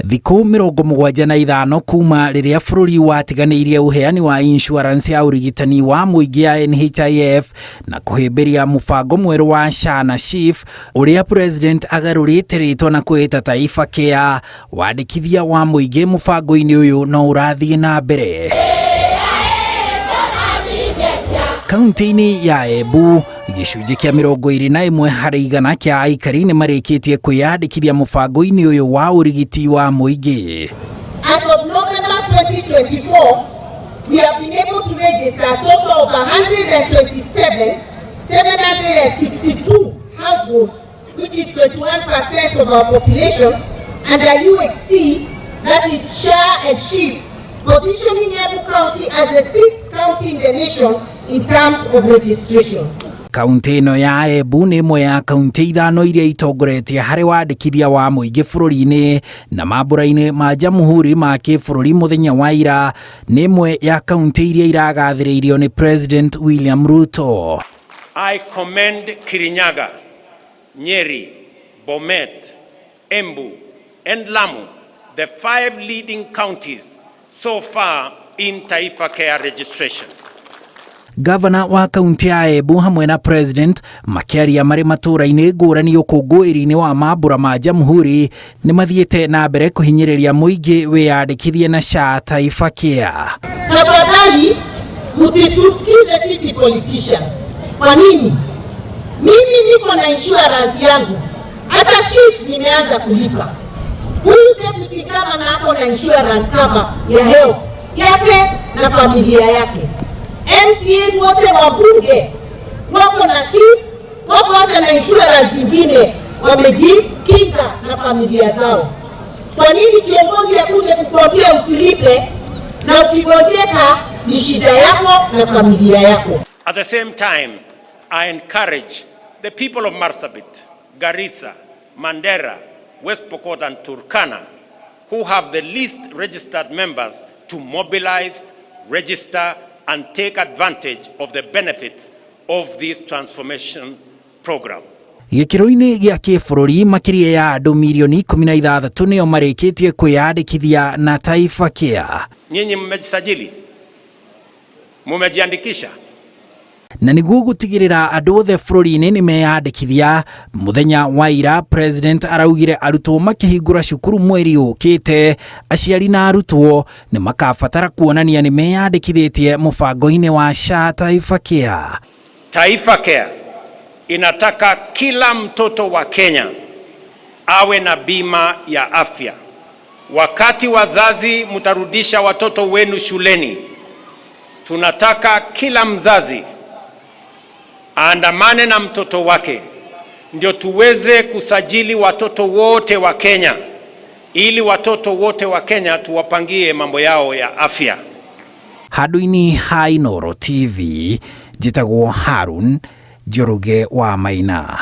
Thikũ 75 kuma rĩrĩa bũrũri watiganĩirie ũheani wa insurance ya ũrigitani wa mũingĩ ya NHIF na kũhĩmbĩria mũbango mwerũ wa SHA na SHIF ũrĩa president agarũrĩte rĩtwa na kwĩta Taifa Care, wandĩkithia wa mũingĩ mũbango-inĩ ũyũ no ũrathiĩ na mbere. Kaunti-inĩ ya Embu gĩcunjĩ kĩa 21% kĩa aikari nĩ marĩkĩtie kwĩyandĩkithia mũbango-inĩ ũyũ wa ũrigiti wa mũingĩ. As of November 2024, we have been able to register a total of 127,762 households, which is 21% of our population, under UHC, that is SHA and SHIF, positioning Embu County as the sixth county in the nation in terms of registration. Kaunti ĩno ya Embu nĩ ĩmwe ya kaunti ithano iria itongoretie harĩ wandĩkithia wa mũingĩ bũrũri-inĩ na mambũra-inĩ ma jamhuri ma kĩbũrũri mũthenya wa ira nĩ ĩmwe ya kaunti iria iragathĩrĩirio nĩ President William Ruto. I commend Kirinyaga, Nyeri, Bomet, Embu, and Lamu, the five leading counties so far in Taifa Care registration. Gavana wa kaunti ya Embu hamwe na president makĩaria marĩ matũũra-inĩ ngũrani ũkũngũĩri-inĩ wa mambũra ma jamhuri nĩ mathiĩte na mbere kũhinyĩrĩria mũingĩ wĩyandĩkithie na SHA Taifa Care. Tafadhali msitusikize sisi politicians. Kwa nini? Mimi niko na insurance yangu, hata SHIF nimeanza kulipa. Huyu deputy governor ako na insurance cover ya health yake na familia yake. MCAs wote wa bunge wako na SHIF, wako hata na insurance zingine, wamejikinga na familia zao. Kwa nini kiongozi akuje kukuambia usilipe na ukigonjeka ni shida yako na familia yako? At the same time, I encourage the people of Marsabit, Garissa, Mandera, West Pokot, and Turkana, who have the least registered members, to mobilize, register, and take advantage of the benefits of this transformation program. Gĩkĩro-inĩ gĩa kĩbũrũri makĩria ya andũ mirioni 16 nĩo marĩkĩtie kwĩyandĩkithia na Taifa Care. Nyinyi mmejisajili? Mumejiandikisha? Na nĩguo gũtigĩrĩra andũ othe bũrũri-inĩ nĩ meyandĩkithia, mũthenya wa ira president araugire arutwo makĩhingũra cukuru mweri ũkĩte, aciari na arutwo nĩ makabatara kuonania nĩ meyandĩkithĩtie mũbango-inĩ wa SHA Taifa Care. Taifa Care inataka kila mtoto wa Kenya awe na bima ya afya. Wakati wazazi mtarudisha watoto wenu shuleni, tunataka kila mzazi aandamane na mtoto wake ndio tuweze kusajili watoto wote wa Kenya, ili watoto wote wa Kenya tuwapangie mambo yao ya afya. Handũ-inĩ ha Inooro TV, njĩtagwo Harun Njoroge wa Maina.